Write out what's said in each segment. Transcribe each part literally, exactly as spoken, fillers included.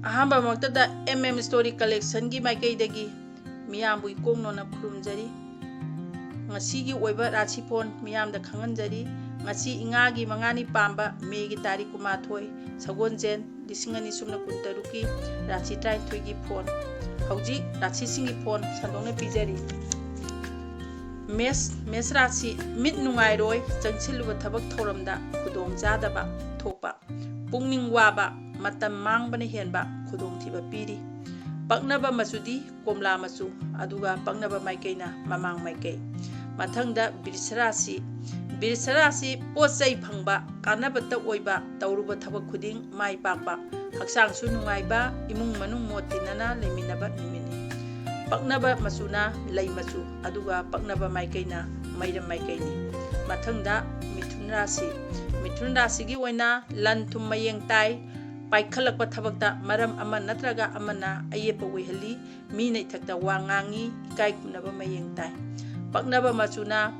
ꯑꯍꯥꯟꯕꯃꯛꯇꯗ M M Story Collectionꯒꯤ ꯃꯥꯏꯀꯩꯗꯒꯤ ꯃꯤꯌꯥꯝꯕꯨ ꯏꯀꯣꯛꯅꯣꯅ ꯈꯨꯔꯨꯝꯖꯔꯤ꯫ ꯉꯁꯤꯒꯤ ꯑꯣꯏꯕ ꯔꯥꯁꯤꯐꯣꯟ ꯃꯤꯌꯥꯝꯗ ꯈꯪꯍꯟꯖꯔꯤ꯫ ꯉꯁꯤ ꯏꯉꯥꯒꯤ ꯃꯉꯥꯅꯤ ꯄꯥꯟꯕ ꯃꯦꯒꯤ ꯇꯥꯔꯤꯛ ꯀꯨꯟꯃꯥꯊꯣꯏ, ꯁꯒꯣꯜꯁꯦꯟ, ꯂꯤꯁꯤꯡ ꯑꯅꯤ ꯁꯨꯞꯅ ꯀꯨꯟꯇꯔꯨꯛꯀꯤ ꯔꯥꯁꯤ ꯇꯔꯥꯅꯤꯊꯣꯏꯒꯤ ꯐꯣꯟ꯫ ꯍꯧꯖꯤꯛ ꯔꯥꯁꯤꯁꯤꯡꯒꯤ ꯐꯣꯟ ꯁꯟꯗꯣꯛꯅ ꯄꯤꯖꯔꯤ꯫ ꯃꯦꯁ, ꯃꯦꯁ ꯔꯥꯁꯤ: ꯃꯤꯠ ꯅꯨꯡꯉꯥꯏꯔꯣꯏ, ꯆꯪꯁꯤꯜꯂꯨꯕ ꯊꯕꯛ ꯊꯧꯔꯝꯗ ꯈꯨꯗꯣꯡꯆꯥꯗꯕ ꯊꯣꯛꯄ, ꯄꯨꯛꯅꯤꯡ ꯋꯥꯕ, ꯃꯇꯝ ꯃꯥꯡꯕꯅ ꯍꯦꯟꯕ ꯈꯨꯗꯣꯡꯊꯤꯕ ꯄꯤꯔꯤ꯫ ꯄꯛꯅꯕ ꯃꯆꯨꯗꯤ ꯀꯣꯝꯂꯥ ꯃꯆꯨ, ꯑꯗꯨꯒ ꯄꯛꯅꯕ ꯃꯥꯏꯀꯩꯅ ꯃꯃꯥꯡ ꯃꯥꯏꯀꯩ꯫ ꯃꯊꯪꯗ ꯕꯤꯔꯤꯁ ꯔꯥꯁꯤ꯫ ꯕꯤꯔꯤꯁ ꯔꯥꯁꯤ: ꯄꯣꯠ ꯆꯩ ꯐꯪꯕ, ꯀꯥꯟꯅꯕꯇ ꯑꯣꯏꯕ, ꯇꯧꯔꯨꯕ ꯊꯕꯛ ꯈꯨꯗꯤꯡ ꯃꯥꯏ ꯄꯥꯛꯄ, ꯍꯛꯆꯥꯡꯁꯨ ꯅꯨꯡꯉꯥꯏꯕ, ꯏꯃꯨꯡ ꯃꯅꯨꯡ ꯃꯣꯠ ꯇꯤꯟꯅꯅ ꯂꯩꯃꯤꯟꯅꯕ ꯅꯨꯃꯤꯠꯅꯤ꯫ ꯄꯛꯅꯕ ꯃꯆꯨꯅ ꯂꯩ ꯃꯆꯨ, ꯑꯗꯨꯒ ꯄꯛꯅꯕ ꯃꯥꯏꯀꯩꯅ ꯃꯩꯔꯝ ꯃꯥꯏꯀꯩꯅꯤ꯫ ꯃꯊꯪꯗ ꯃꯤꯊꯨꯟ ꯔꯥꯁꯤ꯫ ꯃꯤꯊꯨꯟ ꯔꯥꯁꯤꯒꯤ ꯑꯣꯏꯅ ꯂꯟ ꯊꯨꯝ ꯃꯌꯦꯡ ꯇꯥꯏ꯫ ꯄꯥꯏꯈꯠꯂꯛꯄ ꯊꯕꯛꯇ ꯃꯔꯝ ꯑꯃ ꯅꯠꯇ꯭ꯔꯒ ꯑꯃꯅ ꯑꯌꯦꯠꯄ ꯑꯣꯏꯍꯜꯂꯤ꯫ ꯃꯤꯅ ꯏꯊꯛꯇ ꯋꯥ ꯉꯥꯡꯉꯤ, ꯏꯀꯥꯏ ꯈꯨꯝꯅꯕ ꯃꯌꯦꯡ ꯇꯥꯏ꯫ ꯄꯛꯅꯕ ꯃꯆꯨꯅ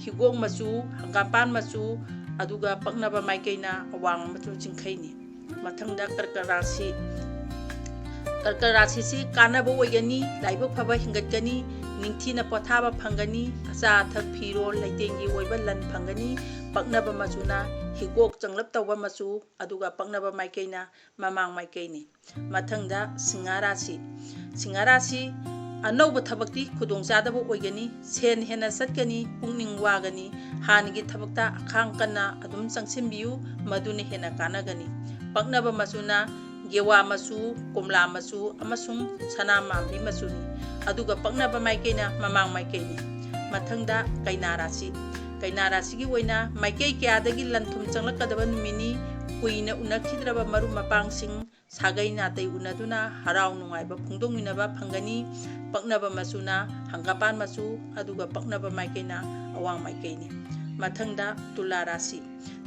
ꯍꯤꯒꯣꯛ ꯃꯆꯨ, ꯍꯪꯒꯥꯝꯄꯥꯟ ꯃꯆꯨ, ꯑꯗꯨꯒ ꯄꯛꯅꯕ ꯃꯥꯏꯀꯩꯅ ꯑꯋꯥꯡꯕ ꯃꯆꯨ ꯆꯤꯡꯈꯩꯅꯤ꯫ ꯃꯊꯪꯗ ꯀꯔꯀ ꯔꯥꯁꯤ꯫ ꯀꯔꯀ ꯔꯥꯁꯤꯁꯤ ꯀꯥꯟꯅꯕ ꯑꯣꯏꯒꯅꯤ, ꯂꯥꯏꯕꯛ ꯐꯕ ꯍꯦꯟꯒꯠꯀꯅꯤ, ꯅꯤꯡꯊꯤꯅ ꯄꯣꯊꯥꯕ ꯐꯪꯒꯅꯤ, ꯑꯆꯥ ꯑꯊꯛ, ꯐꯤꯔꯣꯜ, ꯂꯩꯇꯦꯡꯒꯤ ꯑꯣꯏꯕ ꯂꯟ ꯐꯪꯒꯅꯤ꯫ ꯄꯛꯅꯕ ꯃꯆꯨꯅ ꯍꯤꯒꯣꯛ ꯆꯪꯂꯞ ꯇꯧꯕ ꯃꯆꯨ, ꯑꯗꯨꯒ ꯄꯛꯅꯕ ꯃꯥꯏꯀꯩꯅ ꯃꯃꯥꯡ ꯃꯥꯏꯀꯩꯅꯤ꯫ ꯃꯊꯪꯗ ꯁꯤꯡꯍ ꯔꯥꯁꯤ꯫ ꯁꯤꯡꯍ ꯔꯥꯁꯤ: ꯑꯅꯧꯕ ꯊꯕꯛꯇꯤ ꯈꯨꯗꯣꯡꯆꯥꯗꯕ ꯑꯣꯏꯒꯅꯤ, ꯁꯦꯟ ꯍꯦꯟꯅ ꯆꯠꯀꯅꯤ, ꯄꯨꯛꯅꯤꯡ ꯋꯥꯒꯅꯤ꯫ ꯍꯥꯟꯅꯒꯤ ꯊꯕꯛꯇ ꯑꯈꯥꯡ ꯀꯟꯅ ꯑꯗꯨꯝ ꯆꯪꯁꯤꯟꯕꯤꯌꯨ, ꯃꯗꯨꯅ ꯍꯦꯟꯅ ꯀꯥꯟꯅꯒꯅꯤ꯫ ꯄꯛꯅꯕ ꯃꯆꯨꯅ ꯒꯦꯋꯥ ꯃꯆꯨ, ꯀꯣꯝꯂꯥ ꯃꯆꯨ ꯑꯃꯁꯨꯡ ꯁꯅꯥ ꯃꯥꯟꯕꯤ ꯃꯆꯨꯅꯤ꯫ ꯑꯗꯨꯒ ꯄꯛꯅꯕ ꯃꯥꯏꯀꯩꯅ ꯃꯃꯥꯡ ꯃꯥꯏꯀꯩꯅꯤ꯫ ꯃꯊꯪꯗ ꯀꯩꯅꯥ ꯔꯥꯁꯤ꯫ ꯀꯩꯅꯥ ꯔꯥꯁꯤꯒꯤ ꯑꯣꯏꯅ ꯃꯥꯏꯀꯩ ꯀꯌꯥꯗꯒꯤ ꯂꯟ ꯊꯨꯝ ꯆꯪꯂꯛꯀꯗꯕ ꯅꯨꯃꯤꯠꯅꯤ꯫ ꯀꯨꯏꯅ ꯎꯅꯈꯤꯗ꯭ꯔꯕ ꯃꯔꯨꯞ ꯃꯄꯥꯡꯁꯤꯡ, ꯁꯥꯒꯩ ꯅꯥꯇꯩ ꯎꯅꯗꯨꯅ ꯍꯔꯥꯎ ꯅꯨꯡꯉꯥꯏꯕ ꯐꯣꯡꯗꯣꯛꯃꯤꯟꯅꯕ ꯐꯪꯒꯅꯤ꯫ ꯄꯛꯅꯕ ꯃꯆꯨꯅ ꯍꯪꯒꯥꯄꯥꯟ ꯃꯆꯨ, ꯑꯗꯨꯒ ꯄꯛꯅꯕ ꯃꯥꯏꯀꯩꯅ ꯑꯋꯥꯡ ꯃꯥꯏꯀꯩꯅꯤ꯫ ꯃꯊꯪꯗ ꯇꯨꯂꯥ ꯔꯥꯁꯤ꯫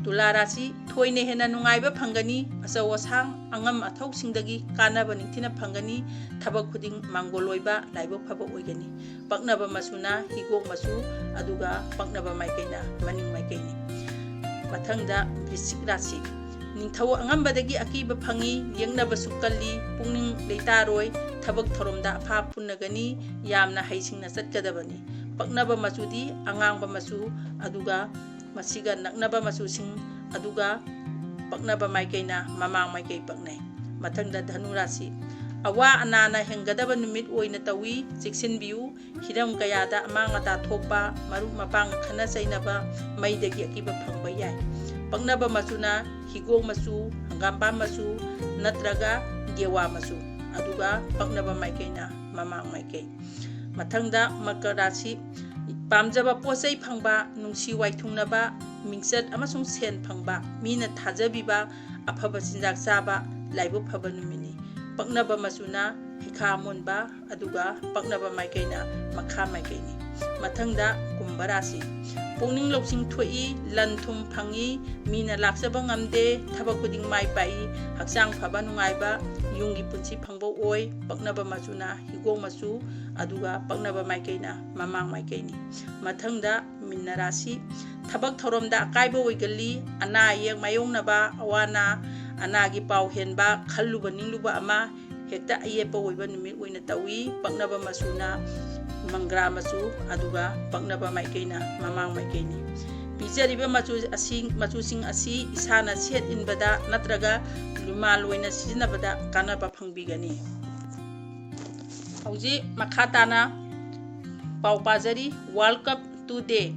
ꯇꯨꯂꯥ ꯔꯥꯁꯤ: ꯊꯣꯏꯅ ꯍꯦꯟꯅ ꯅꯨꯡꯉꯥꯏꯕ ꯐꯪꯒꯅꯤ꯫ ꯑꯆꯧ ꯑꯁꯥꯡ, ꯑꯉꯝ ꯑꯊꯧꯁꯤꯡꯗꯒꯤ ꯀꯥꯟꯅꯕ ꯅꯤꯡꯊꯤꯅ ꯐꯪꯒꯅꯤ꯫ ꯊꯕꯛ ꯈꯨꯗꯤꯡ ꯃꯥꯡꯒꯣꯜ ꯑꯣꯏꯕ, ꯂꯥꯏꯕꯛ ꯐꯕ ꯑꯣꯏꯒꯅꯤ꯫ ꯄꯛꯅꯕ ꯃꯆꯨꯅ ꯍꯤꯒꯣꯛ ꯃꯆꯨ, ꯑꯗꯨꯒ ꯄꯛꯅꯕ ꯃꯥꯏꯀꯩꯅ ꯃꯅꯤꯡ ꯃꯥꯏꯀꯩꯅꯤ꯫ ꯃꯊꯪꯗ ꯕ꯭ꯔꯤꯁꯤꯛ ꯔꯥꯁꯤ꯫ ꯅꯤꯡꯊꯧ ꯑꯉꯝꯕꯗꯒꯤ ꯑꯀꯤꯕ ꯐꯪꯏ, ꯌꯦꯛꯅꯕꯁꯨ ꯀꯜꯂꯤ, ꯄꯨꯛꯅꯤꯡ ꯂꯩꯇꯥꯔꯣꯏ, ꯊꯕꯛ ꯊꯧꯔꯝꯗ ꯑꯐꯥ ꯄꯨꯟꯅꯒꯅꯤ, ꯌꯥꯝꯅ ꯍꯩꯁꯤꯡꯅ ꯆꯠꯀꯗꯕꯅꯤ꯫ ꯄꯛꯅꯕ ꯃꯆꯨꯗꯤ ꯑꯉꯥꯡꯕ ꯃꯆꯨ, ꯑꯗꯨꯒ ꯃꯁꯤꯒ ꯅꯛꯅꯕ ꯃꯆꯨꯁꯤꯡ, ꯑꯗꯨꯒ ꯄꯛꯅꯕ ꯃꯥꯏꯀꯩꯅ ꯃꯃꯥꯡ ꯃꯥꯏꯀꯩ ꯄꯛꯅꯩ꯫ ꯃꯊꯪꯗ ꯙꯅꯨ ꯔꯥꯁꯤ꯫ ꯑꯋꯥ ꯑꯅꯥꯅ ꯍꯦꯟꯒꯗꯕ ꯅꯨꯃꯤꯠ ꯑꯣꯏꯅ ꯇꯧꯏ, ꯆꯦꯛꯁꯤꯟꯕꯤꯌꯨ꯫ ꯍꯤꯔꯝ ꯀꯌꯥꯗ ꯑꯃꯥꯡ ꯑꯇꯥ ꯊꯣꯛꯄ, ꯃꯔꯨꯞ ꯃꯄꯥꯡ ꯈꯠꯅ ꯆꯩꯅꯕ, ꯃꯩꯗꯒꯤ ꯑꯀꯤꯕ ꯐꯪꯕ ꯌꯥꯏ꯫ ꯄꯛꯅꯕ ꯃꯆꯨꯅ ꯍꯤꯒꯣꯛ ꯃꯆꯨ, ꯍꯪꯒꯥꯝꯄꯥꯜ ꯃꯆꯨ ꯅꯠꯇ꯭ꯔꯒ ꯒꯦꯋꯥ ꯃꯆꯨ, ꯑꯗꯨꯒ ꯄꯛꯅꯕ ꯃꯥꯏꯀꯩꯅ ꯃꯃꯥꯡ ꯃꯥꯏꯀꯩ꯫ ꯃꯊꯪꯗ ꯃꯀꯔ ꯔꯥꯁꯤ꯫ ꯄꯥꯝꯖꯕ ꯄꯣꯠ ꯆꯩ ꯐꯪꯕ, ꯅꯨꯡꯁꯤ ꯋꯥꯏꯊꯨꯡꯅꯕ, ꯃꯤꯡꯆꯠ ꯑꯃꯁꯨꯡ ꯁꯦꯟ ꯐꯪꯕ, ꯃꯤꯅ ꯊꯥꯖꯕꯤꯕ, ꯑꯐꯕ ꯆꯤꯟꯖꯥꯛ ꯆꯥꯕ, ꯂꯥꯏꯕꯛ ꯐꯕ ꯅꯨꯃꯤꯠꯅꯤ꯫ ꯄꯛꯅꯕ ꯃꯆꯨꯅ ꯍꯩꯈꯥ ꯑꯃꯨꯟꯕ, ꯑꯗꯨꯒ ꯄꯛꯅꯕ ꯃꯥꯏꯀꯩꯅ ꯃꯈꯥ ꯃꯥꯏꯀꯩꯅꯤ꯫ ꯃꯊꯪꯗ ꯀꯨꯝꯚ ꯔꯥꯁꯤ꯫ ꯄꯨꯛꯅꯤꯡ ꯂꯧꯁꯤꯡ ꯊꯣꯛꯏ, ꯂꯟ ꯊꯨꯝ ꯐꯪꯏ, ꯃꯤꯅ ꯂꯥꯛꯆꯕ ꯉꯝꯗꯦ, ꯊꯕꯛ ꯈꯨꯗꯤꯡ ꯃꯥꯏ ꯄꯥꯛꯏ, ꯍꯛꯆꯥꯡ ꯐꯕ ꯅꯨꯡꯉꯥꯏꯕ, ꯌꯨꯝꯒꯤ ꯄꯨꯟꯁꯤ ꯐꯪꯕ ꯑꯣꯏ꯫ ꯄꯛꯅꯕ ꯃꯆꯨꯅ ꯍꯤꯒꯣꯛ ꯃꯆꯨ, ꯑꯗꯨꯒ ꯄꯛꯅꯕ ꯃꯥꯏꯀꯩꯅ ꯃꯃꯥꯡ ꯃꯥꯏꯀꯩꯅꯤ꯫ ꯃꯊꯪꯗ ꯃꯤꯟꯅ ꯔꯥꯁꯤ꯫ ꯊꯕꯛ ꯊꯧꯔꯝꯗ ꯑꯀꯥꯏꯕ ꯑꯣꯏꯒꯜꯂꯤ, ꯑꯅꯥ ꯑꯌꯦꯛ ꯃꯥꯌꯣꯛꯅꯕ, ꯑꯋꯥ ꯑꯅꯥ, ꯑꯅꯥꯒꯤ ꯄꯥꯎ ꯍꯦꯟꯕ, ꯈꯜꯂꯨꯕ ꯅꯤꯡꯂꯨꯕ ꯑꯃ ꯍꯦꯛꯇ ꯑꯌꯦꯠꯄ ꯑꯣꯏꯕ ꯅꯨꯃꯤꯠ ꯑꯣꯏꯅ ꯇꯧꯏ꯫ ꯄꯛꯅꯕ ꯃꯆꯨꯅ ꯃꯪꯒ꯭ꯔꯥ ꯃꯆꯨ, ꯑꯗꯨꯒ ꯄꯛꯅꯕ ꯃꯥꯏꯀꯩꯅ ꯃꯃꯥꯡ ꯃꯥꯏꯀꯩꯅꯤ꯫ ꯄꯤꯖꯔꯤꯕ ꯃꯆꯨ ꯑꯁꯤ, ꯃꯆꯨꯁꯤꯡ ꯑꯁꯤ ꯏꯁꯥꯅ ꯁꯦꯠ ꯏꯟꯕꯗ ꯅꯠꯇ꯭ꯔꯒ ꯔꯨꯃꯥꯜ ꯑꯣꯏꯅ ꯁꯤꯖꯤꯟꯅꯕꯗ ꯀꯥꯟꯅꯕ ꯐꯪꯕꯤꯒꯅꯤ꯫ ꯍꯧꯖꯤꯛ ꯃꯈꯥ ꯇꯥꯅ ꯄꯥꯎ ꯄꯥꯖꯔꯤ꯫ World Cup today꯫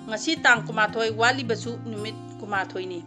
ꯉꯁꯤ ꯇꯥꯡ ꯀꯨꯟꯃꯥꯊꯣꯏ, ꯋꯥꯠꯂꯤꯕꯁꯨ ꯅꯨꯃꯤꯠ ꯀꯨꯟꯃꯥꯊꯣꯏꯅꯤ꯫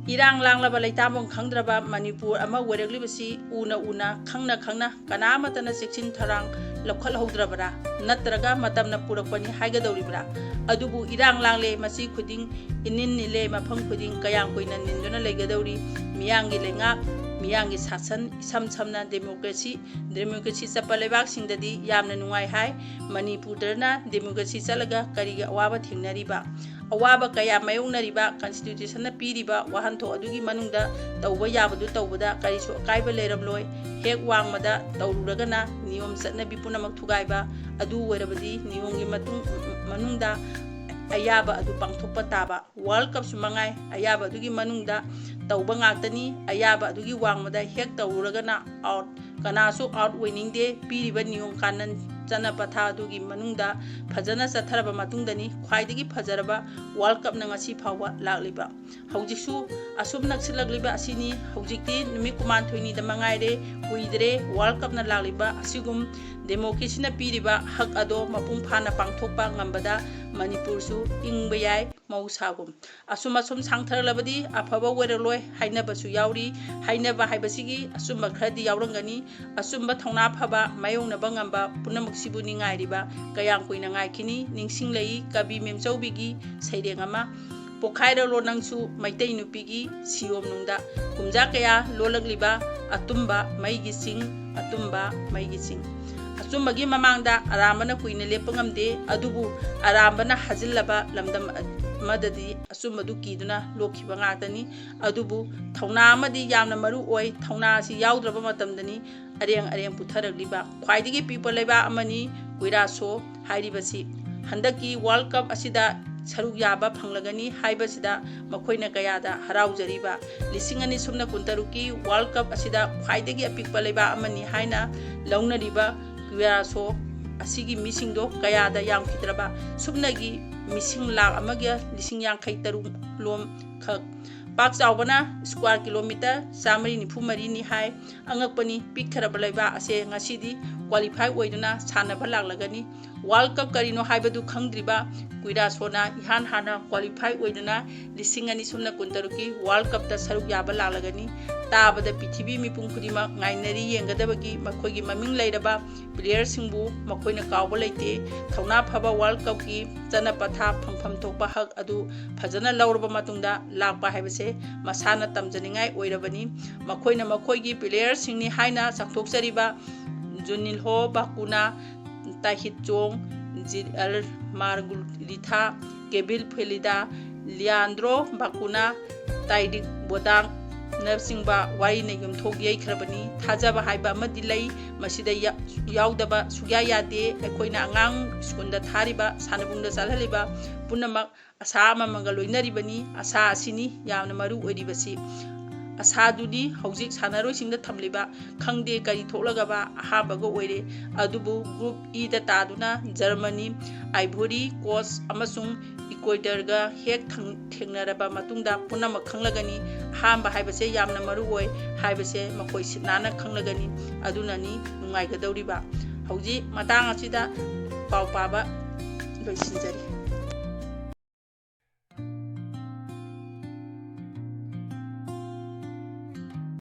ꯏꯔꯥꯡ ꯂꯥꯡꯂꯕ ꯂꯩꯇꯥꯐꯝ ꯈꯪꯗ꯭ꯔꯕ ꯃꯅꯤꯄꯨꯔ ꯑꯃ ꯑꯣꯏꯔꯛꯂꯤꯕꯁꯤ ꯎꯅ ꯎꯅ, ꯈꯪꯅ ꯈꯪꯅ, ꯀꯅꯥꯃꯠꯇꯅ ꯆꯦꯛꯁꯤꯟ ꯊꯧꯔꯥꯡ ꯂꯧꯈꯠꯍꯧꯗ꯭ꯔꯕꯔꯥ? ꯅꯠꯇ꯭ꯔꯒ ꯃꯇꯝꯅ ꯄꯨꯔꯛꯄꯅꯤ ꯍꯥꯏꯒꯗꯧꯔꯤꯕ꯭ꯔꯥ? ꯑꯗꯨꯕꯨ ꯏꯔꯥꯡ ꯂꯥꯡꯂꯦ, ꯃꯁꯤ ꯈꯨꯗꯤꯡ ꯏꯅꯤꯟ ꯅꯤꯜꯂꯦ, ꯃꯐꯝ ꯈꯨꯗꯤꯡ ꯀꯌꯥꯝ ꯀꯨꯏꯅ ꯅꯤꯟꯗꯨꯅ ꯂꯩꯒꯗꯧꯔꯤ? ꯃꯤꯌꯥꯝꯒꯤ ꯂꯩꯉꯥꯛ, ꯃꯤꯌꯥꯝꯒꯤ ꯁꯥꯁꯟ, ꯏꯁꯝ ꯁꯝꯅ democracy, democracy ꯆꯠꯄ ꯂꯩꯕꯥꯛꯁꯤꯡꯗꯗꯤ ꯌꯥꯝꯅ ꯅꯨꯡꯉꯥꯏ ꯍꯥꯏ꯫ ꯃꯅꯤꯄꯨꯔꯗꯅ democracy ꯆꯠꯂꯒ ꯀꯔꯤꯒꯤ ꯑꯋꯥꯕ ꯊꯦꯡꯅꯔꯤꯕ? ꯑꯋꯥꯕ ꯀꯌꯥ ꯃꯥꯌꯣꯛꯅꯔꯤꯕ, constitutionꯅ ꯄꯤꯔꯤꯕ ꯋꯥꯍꯟꯊꯣꯛ ꯑꯗꯨꯒꯤ ꯃꯅꯨꯡꯗ ꯇꯧꯕ ꯌꯥꯕꯗꯨ ꯇꯧꯕꯗ ꯀꯔꯤꯁꯨ ꯑꯀꯥꯏꯕ ꯂꯩꯔꯝꯂꯣꯏ꯫ ꯍꯦꯛ ꯋꯥꯡꯃꯗ ꯇꯧꯔꯨꯔꯒꯅ ꯅꯤꯌꯣꯝ ꯆꯠꯅꯕꯤ ꯄꯨꯝꯅꯃꯛ ꯊꯨꯒꯥꯏꯕ, ꯑꯗꯨ ꯑꯣꯏꯔꯕꯗꯤ ꯅꯤꯌꯣꯝꯒꯤ ꯃꯇꯨꯡ, ꯃꯅꯨꯡꯗ ꯑꯌꯥꯕ ꯑꯗꯨ ꯄꯥꯡꯊꯣꯛꯄ ꯇꯥꯕ꯫ World Cupꯁꯨ ꯃꯉꯥꯏ, ꯑꯌꯥꯕ ꯑꯗꯨꯒꯤ ꯃꯅꯨꯡꯗ ꯇꯧꯕ ꯉꯥꯛꯇꯅꯤ꯫ ꯑꯌꯥꯕ ꯑꯗꯨꯒꯤ ꯋꯥꯡꯃꯗ ꯍꯦꯛ ꯇꯧꯔꯨꯔꯒꯅ out, ꯀꯅꯥꯁꯨ out ꯑꯣꯏꯅꯤꯡꯗꯦ꯫ ꯄꯤꯔꯤꯕ ꯅꯤꯌꯣꯝ ꯀꯥꯅꯟ ꯆꯠꯅ ꯄꯊꯥ ꯑꯗꯨꯒꯤ ꯃꯅꯨꯡꯗ ꯐꯖꯅ ꯆꯠꯊꯔꯕ ꯃꯇꯨꯡꯗꯅꯤ ꯈ꯭ꯋꯥꯏꯗꯒꯤ ꯐꯖꯔꯕ World Cupꯅ ꯉꯁꯤ ꯐꯥꯎꯕ ꯂꯥꯛꯂꯤꯕ꯫ ꯍꯧꯖꯤꯛꯁꯨ ꯑꯁꯨꯝ ꯅꯛꯁꯤꯜꯂꯛꯂꯤꯕ ꯑꯁꯤꯅꯤ꯫ ꯍꯧꯖꯤꯛꯇꯤ ꯅꯨꯃꯤꯠ ꯀꯨꯟꯃꯥꯊꯣꯏꯅꯤꯗ ꯃꯉꯥꯏꯔꯦ꯫ ꯀꯨꯏꯗ꯭ꯔꯦ World Cupꯅ ꯂꯥꯛꯂꯤꯕ꯫ ꯑꯁꯤꯒꯨꯝ democracyꯅ ꯄꯤꯔꯤꯕ ꯍꯛ ꯑꯗꯣ ꯃꯄꯨꯡ ꯐꯥꯅ ꯄꯥꯡꯊꯣꯛꯄ ꯉꯝꯕꯗ ꯃꯅꯤꯄꯨꯔꯁꯨ ꯏꯪꯕ ꯌꯥꯏ ꯃꯍꯧꯁꯥꯒꯨꯝ꯫ ꯑꯁꯨꯝ ꯑꯁꯨꯝ ꯁꯥꯡꯊꯔꯛꯂꯕꯗꯤ ꯑꯐꯕ ꯑꯣꯏꯔꯛꯂꯣꯏ ꯍꯥꯏꯅꯕꯁꯨ ꯌꯥꯎꯔꯤ꯫ ꯍꯥꯏꯅꯕ ꯍꯥꯏꯕꯁꯤꯒꯤ ꯑꯆꯨꯝꯕ ꯈꯔꯗꯤ ꯌꯥꯎꯔꯝꯒꯅꯤ꯫ ꯑꯆꯨꯝꯕ ꯊꯧꯅꯥ ꯐꯕ ꯃꯥꯌꯣꯛꯅꯕ ꯉꯝꯕ ꯄꯨꯝꯅꯃꯛꯁꯤꯕꯨ ꯅꯤꯡꯉꯥꯏꯔꯤꯕ ꯀꯌꯥꯝ ꯀꯨꯏꯅ ꯉꯥꯏꯈꯤꯅꯤ? ꯅꯤꯡꯁꯤꯡꯂꯛꯏ ꯀꯕꯤ ꯃꯦꯝꯆꯧꯕꯤꯒꯤ ꯁꯩꯔꯦꯡ ꯑꯃ, "ꯄꯣꯈꯥꯏꯔꯛꯂꯣ ꯅꯪꯁꯨ ꯃꯩꯇꯩ ꯅꯨꯄꯤꯒꯤ ꯁꯤꯌꯣꯝꯅꯨꯡꯗ"꯫ ꯀꯨꯝꯖꯥ ꯀꯌꯥ ꯂꯣꯜꯂꯛꯂꯤꯕ ꯑꯇꯨꯝꯕ ꯃꯩꯒꯤ ꯆꯤꯡ, ꯑꯇꯨꯝꯕ ꯃꯩꯒꯤ ꯆꯤꯡ꯫ ꯑꯆꯨꯝꯕꯒꯤ ꯃꯃꯥꯡꯗ ꯑꯔꯥꯟꯕꯅ ꯀꯨꯏꯅ ꯂꯦꯞꯄ ꯉꯝꯗꯦ, ꯑꯗꯨꯕꯨ ꯑꯔꯥꯟꯕꯅ ꯍꯥꯖꯤꯜꯂꯕ ꯂꯝꯗꯝ ꯑꯃꯗꯗꯤ ꯑꯆꯨꯝꯕꯗꯨ ꯀꯤꯗꯨꯅ ꯂꯣꯛꯈꯤꯕ ꯉꯥꯛꯇꯅꯤ꯫ ꯑꯗꯨꯕꯨ ꯊꯧꯅꯥ ꯑꯃꯗꯤ ꯌꯥꯝꯅ ꯃꯔꯨ ꯑꯣꯏ꯫ ꯊꯧꯅꯥ ꯑꯁꯤ ꯌꯥꯎꯗ꯭ꯔꯕ ꯃꯇꯝꯗꯅꯤ ꯑꯔꯦꯡ ꯑꯔꯦꯡ ꯄꯨꯊꯔꯛꯂꯤꯕ꯫ ꯈ꯭ꯋꯥꯏꯗꯒꯤ ꯄꯤꯛꯄ ꯂꯩꯕꯥꯛ ꯑꯃꯅꯤ ꯀꯨꯏꯔꯥꯁꯣ ꯍꯥꯏꯔꯤꯕꯁꯤ꯫ ꯍꯟꯗꯛꯀꯤ World Cup ꯑꯁꯤꯗ ꯁꯔꯨꯛ ꯌꯥꯕ ꯐꯪꯂꯒꯅꯤ ꯍꯥꯏꯕꯁꯤꯗ ꯃꯈꯣꯏꯅ ꯀꯌꯥꯗ ꯍꯔꯥꯎꯖꯔꯤꯕ꯫ ꯂꯤꯁꯤꯡ ꯑꯅꯤ ꯁꯨꯞꯅ ꯀꯨꯟꯇꯔꯨꯛꯀꯤ World Cup ꯑꯁꯤꯗ ꯈ꯭ꯋꯥꯏꯗꯒꯤ ꯑꯄꯤꯛꯄ ꯂꯩꯕꯥꯛ ꯑꯃꯅꯤ ꯍꯥꯏꯅ ꯂꯧꯅꯔꯤꯕ ꯀ꯭ꯌꯨꯔꯥꯁꯣ ꯑꯁꯤꯒꯤ ꯃꯤꯁꯤꯡꯗꯣ ꯀꯌꯥꯗ ꯌꯥꯝꯈꯤꯗ꯭ꯔꯕ꯫ ꯁꯨꯞꯅꯒꯤ ꯃꯤꯁꯤꯡ ꯂꯥꯈ ꯑꯃꯒ ꯂꯤꯁꯤꯡ ꯌꯥꯡꯈꯩ ꯇꯔꯨꯛ ꯂꯣꯝ ꯈꯛ꯫ ꯄꯥꯛ ꯆꯥꯎꯕꯅ square kilometre ꯆꯥꯃꯔꯤ ꯅꯤꯐꯨ ꯃꯔꯤꯅꯤ ꯍꯥꯏ꯫ ꯑꯉꯛꯄꯅꯤ, ꯄꯤꯛꯈ꯭ꯔꯕ ꯂꯩꯕꯥꯛ ꯑꯁꯦ ꯉꯁꯤꯗꯤ qualify ꯑꯣꯏꯗꯨꯅ ꯁꯥꯟꯅꯕ ꯂꯥꯛꯂꯒꯅꯤ꯫ World Cup ꯀꯔꯤꯅꯣ ꯍꯥꯏꯕꯗꯨ ꯈꯪꯗ꯭ꯔꯤꯕ ꯀ꯭ꯌꯨꯔꯥꯁꯣꯅ ꯏꯍꯥꯟ ꯍꯥꯟꯅ qualify ꯑꯣꯏꯗꯨꯅ ꯂꯤꯁꯤꯡ ꯑꯅꯤ ꯁꯨꯞꯅ ꯀꯨꯟꯇꯔꯨꯛꯀꯤ World Cupꯇ ꯁꯔꯨꯛ ꯌꯥꯕ ꯂꯥꯛꯂꯒꯅꯤ꯫ ꯇꯥꯕꯗ ꯄ꯭ꯔꯤꯊꯤꯕꯤ ꯃꯤꯄꯨꯝ ꯈꯨꯗꯤꯡꯃꯛ ꯉꯥꯏꯅꯔꯤ ꯌꯦꯡꯒꯗꯕꯒꯤ ꯃꯈꯣꯏꯒꯤ ꯃꯃꯤꯡ ꯂꯩꯔꯕ playerꯁꯤꯡꯕꯨ ꯃꯈꯣꯏꯅ ꯀꯥꯎꯕ ꯂꯩꯇꯦ꯫ ꯊꯧꯅꯥ ꯐꯕ World Cupꯀꯤ ꯆꯠꯅ ꯄꯊꯥꯞ ꯐꯪꯐꯝ ꯊꯣꯛꯄ ꯍꯛ ꯑꯗꯨ ꯐꯖꯅ ꯂꯧꯔꯕ ꯃꯇꯨꯡꯗ ꯂꯥꯛꯄ ꯍꯥꯏꯕꯁꯦ ꯃꯁꯥꯅ ꯇꯝꯖꯅꯤꯡꯉꯥꯏ ꯑꯣꯏꯔꯕꯅꯤ꯫ ꯃꯈꯣꯏꯅ ꯃꯈꯣꯏꯒꯤ playerꯁꯤꯡꯅꯤ ꯍꯥꯏꯅ ꯆꯥꯎꯊꯣꯛꯆꯔꯤꯕ ꯖꯨꯅꯤꯜꯍꯣ ꯕꯥꯀꯨꯅꯥ, ꯇꯥꯍꯤꯠ ꯆꯣꯡ, ꯖꯤꯑꯦꯜ ꯃꯥꯔꯒꯨꯂꯤꯊꯥ, ꯀꯦꯕꯤꯜ ꯐꯦꯂꯤꯗꯥ, ꯂꯤꯌꯥꯟꯗ꯭ꯔꯣ ꯕꯥꯀꯨꯅꯥ, ꯇꯥꯏꯔꯤꯛ ꯕꯣꯗꯥꯡ, ꯅꯆꯤꯡꯕ ꯋꯥꯔꯤꯅ ꯌꯨꯝꯊꯣꯡ ꯌꯩꯈ꯭ꯔꯕꯅꯤ꯫ ꯊꯥꯖꯕ ꯍꯥꯏꯕ ꯑꯃꯗꯤ ꯂꯩ, ꯃꯁꯤꯗ ꯌꯥ-, ꯌꯥꯎꯗꯕ ꯁꯨꯛꯌꯥ ꯌꯥꯗꯦ꯫ ꯑꯩꯈꯣꯏꯅ ꯑꯉꯥꯡ ꯁ꯭ꯀꯨꯜꯗ ꯊꯥꯔꯤꯕ, ꯁꯥꯟꯅꯕꯨꯡꯗ ꯆꯠꯍꯜꯂꯤꯕ, ꯄꯨꯝꯅꯃꯛ ꯑꯁꯥ ꯑꯃꯃꯒ ꯂꯣꯏꯅꯔꯤꯕꯅꯤ꯫ ꯑꯁꯥ ꯑꯁꯤꯅꯤ ꯌꯥꯝꯅ ꯃꯔꯨ ꯑꯣꯏꯔꯤꯕꯁꯤ꯫ ꯑꯁꯥꯗꯨꯗꯤ ꯍꯧꯖꯤꯛ ꯁꯥꯟꯅꯔꯣꯏꯁꯤꯡꯗ ꯊꯝꯂꯤꯕ ꯈꯪꯗꯦ ꯀꯔꯤ ꯊꯣꯛꯂꯒꯕ ꯑꯍꯥꯟꯕꯒ ꯑꯣꯏꯔꯦ꯫ ꯑꯗꯨꯕꯨ Group Eꯗ ꯇꯥꯗꯨꯅ ꯖꯔꯃꯅꯤ, ꯑꯥꯏꯚꯣꯔꯤ ꯀꯣꯁ ꯑꯃꯁꯨꯡ ꯏꯀ꯭ꯋꯦꯗꯔꯒ ꯍꯦꯛ ꯊꯪ-, ꯊꯦꯡꯅꯔꯕ ꯃꯇꯨꯡꯗ ꯄꯨꯝꯅꯃꯛ ꯈꯪꯂꯒꯅꯤ꯫ ꯑꯍꯥꯟꯕ ꯍꯥꯏꯕꯁꯦ ꯌꯥꯝꯅ ꯃꯔꯨ ꯑꯣꯏ ꯍꯥꯏꯕꯁꯦ ꯃꯈꯣꯏ ꯁꯤꯠ ꯅꯥꯟꯅ ꯈꯪꯂꯒꯅꯤ꯫ ꯑꯗꯨꯅꯅꯤ ꯅꯨꯡꯉꯥꯏꯒꯗꯧꯔꯤꯕ꯫ ꯍꯧꯖꯤꯛ ꯃꯇꯥꯡ ꯑꯁꯤꯗ ꯄꯥꯎ ꯄꯥꯕ ꯂꯣꯏꯁꯤꯟꯖꯔꯤ꯫